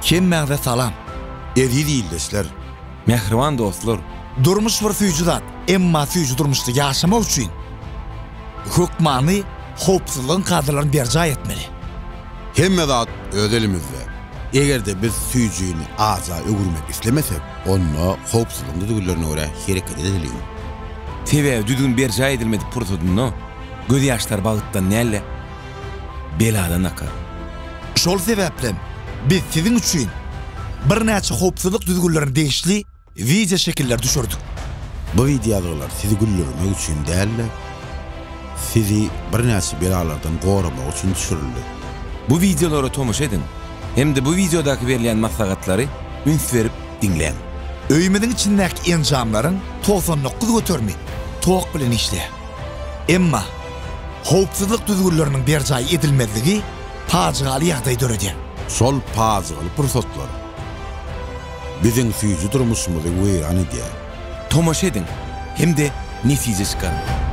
Hemmäňize salam. Eziz ildeşler! Mähriban dostlar! Durmuş bir süýji zat, emma süýji durmuşda ýaşamak üçin hökmany howpsuzlygyň kadalaryny berjaý etmeli. Hemme zat öz elimizde. Eger-de biz süýjini aja öwürmek islemesek, onda howpsuzlygyň düzgünlerine görä hereket edeliň. Sebäbi düzgün berjaý edilmedik pursadynda gözýaşlar bagtdan däl-de, beladan akar. Şol sebäplem biz siziň üçin birnäçe howpsuzlyk düzgünlerine degişli wideo şekilleri düşürdik. Bu wideoýazgylar sizi güldürmek üçin däl-de, sizi birnäçe belalardan goramak üçin düşürildi. Bu wideolara tomaşa ediň hem-de bu wideodaky berilýän maslahatlary üns berip diňläň. Öýümiziň içindäki enjamlaryň 99 göterimi tok bilen işleýär. Emma howpsuzlyk düzgünleriniň berjaý edilmezligi pajygaly ýagdaý döredýär. Şol pajygaly pursatlar biziň süýji durmuşymyzy weýran edýär. Tomaşa ediň hem-de netije çykaryň.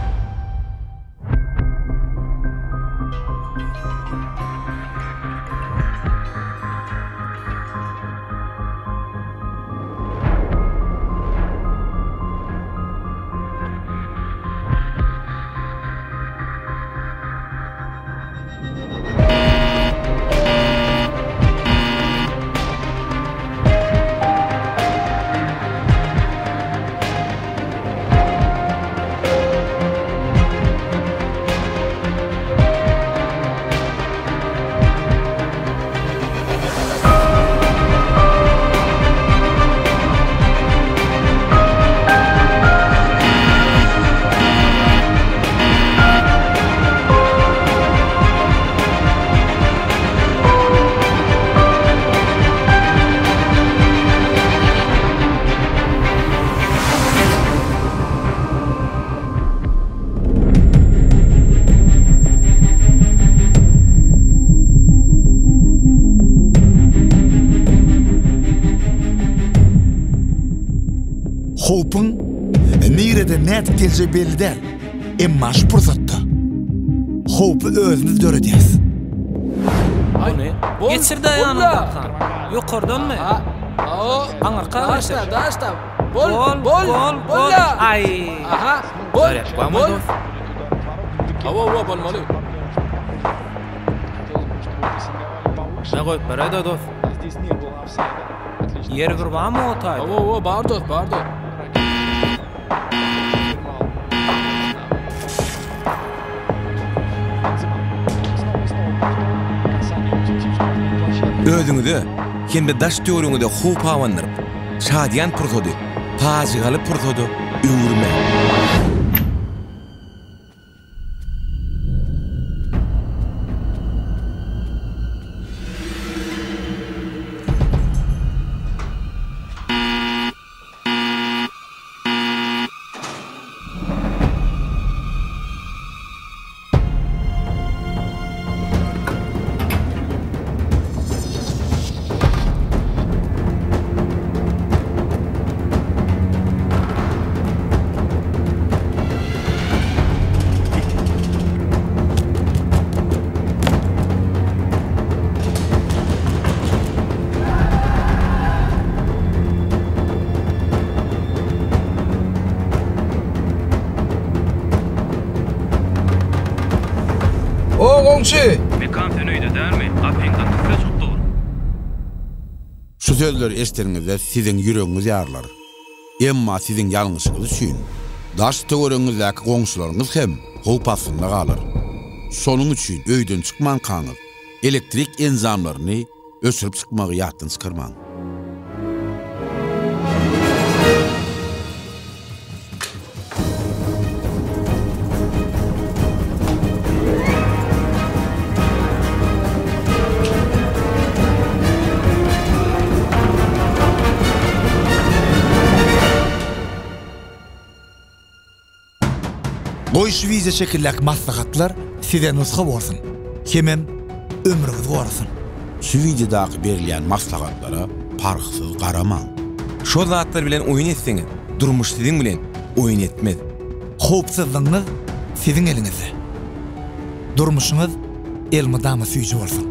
Howpuň nireden nädip geljegi belli däl. Emma şu pursatda howpy özümiz döredýäs. Geçir daýanyňdaka. Ýokardanmy? Aňyrka geçir. Bol, bol, bol. Aý. Bol, bol. Hawa, hawa, bolmaly. Ne goýup beräý-dä dos. Ýer bir barmy o taýda? Hawa, hawa, bar dos, bar dos. Özüňize hem-de daş-töweregiňize howp abandyryp, şadyýan pursady pajygaly pursada öwürmäň. O goňşy! Mekan sen öýde dälmi? Gapyňdan tüsse çykyp dur. Şu sözleri eşideniňizde siziň ýüregiňiz ýarylar. Emma siziň ýalňyşyňyz üçin daş-töweregiňizdäki goňşularyňyz hem howp astynda galar. Şonuň üçin öýden çykmankaňyz elektrik enjamlaryny öçürip çykmagy ýatdan çykarmaň. Goý şu wideo şekildäki maslahatlar size nusga bolsun hemem ömrüňizi gorasyn. Şu wideodaky berilýän maslahatlara parhsyz garamaň. Şol zatlar bilen oýun etseňiz, durmuş siziň bilen oýun etmez. Howpsuzlygyňyz siziň eliňizde. Durmuşyňyz elmydama süýji bolsun.